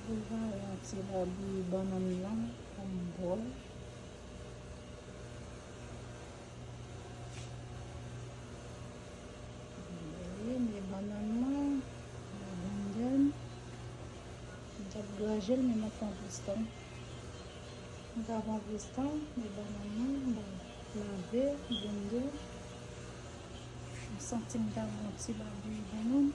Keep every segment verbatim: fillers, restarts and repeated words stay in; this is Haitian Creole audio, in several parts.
Prepare yon ti labouyi bannann nan pou m bwè. Wi, men bannann nan, men blende l. M t ap graje l, men m ap pran plis tan. M ka pran plis tan, men bannann nan, m pral lave, blende. M santi m ta pran ti labouyi bannann.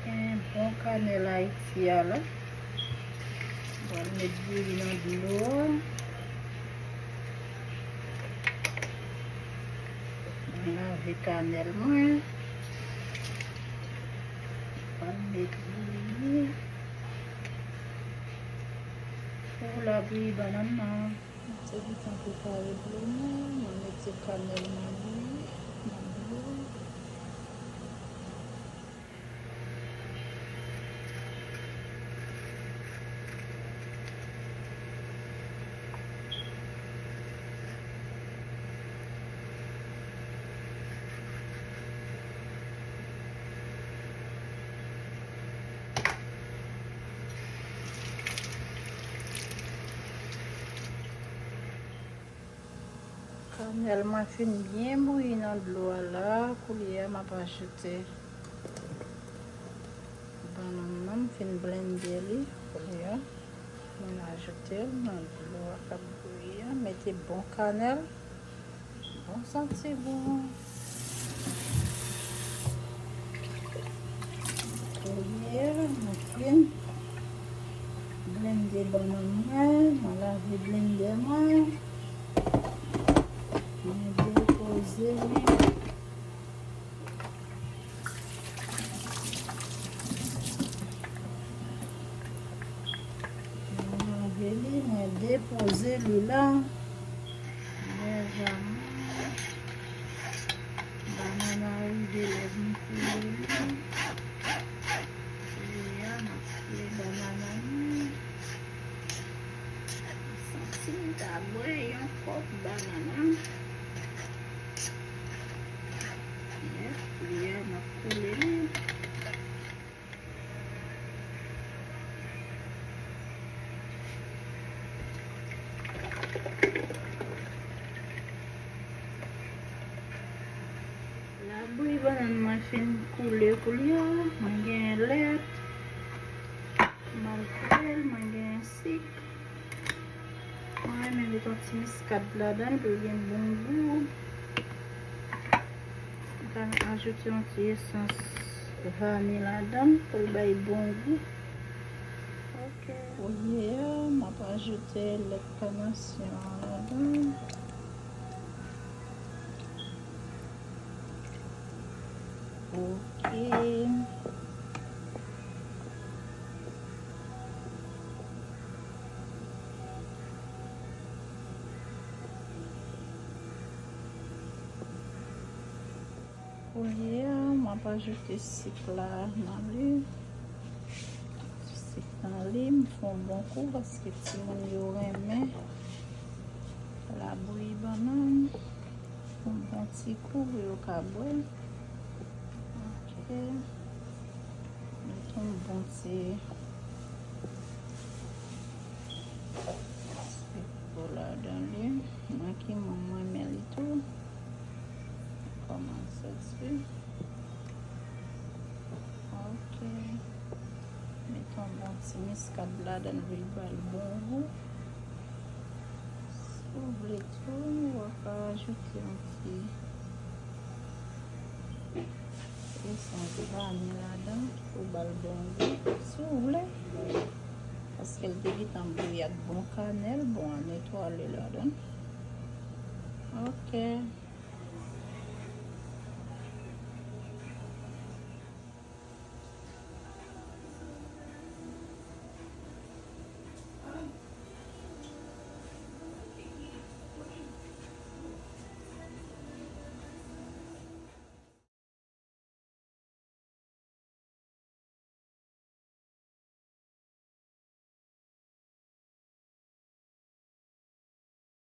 Gen bon kanèl Ayiti a la. Mwen met bouyi nan dlo a. Mwen lave kanèl mwen. Mwen met bouyi. Pou labouyi bannann nan. Mwen te gentan prepare dlo mwen, mwen mete kanèl nan bouyi, nan dlo. Kanèl mwen fin byen bouyi nan dlo a la. Koulye a, m ap ajoute bannann nan. M fin blende li. Koulye a, mwen ajoute l nan dlo a k ap bouyi a. Mete bon kanèl. Bon santi bon. Koulye a, mwen fin blende bannann mwen, mwen lave blendè mwen. Mwen depoze li. Mwen lave li, mwen depoze li la. Lèzaman, bannann nan rive lè vin koule li. Koulye a, m ap koule bannann nan. Santi m ta bwè yon kòp bannann. Yè, koulye a, m ap koule li. Labouyi bannann mwen fin koule koulye a. Mwen gen lèt, m al koule l, mwen gen sik. Mwen renmen met yon ti miskad ladan l pou l gen bon gou. Mwen ka ajoute yon ti esans vani ladan l pou l bay bon gou. Ok. Koulye a, m ap ajoute lèt kanasyon an ladan l. Ok. Koulye a, m ap ajoute sik la nan li. Sik nan li, m fè yon bon kou paske timoun yo renmen labouyi bannann. Yon bon ti kou pou yo ka bwè. Ok. Met yon bon ti sik pou ladan li. Mwen ki moun mwen renmen li tou. Kòmanse ti. Ok. Met yon bon ti miskad ladan l pou l ba l bon gou. Si w vle tou, w ka ajoute yon ti esans vani ladan pou ba l bon gou, si w vle. Paske l te gentan bouyi ak bon kanèl, bon, a netwaye ladan. Ok.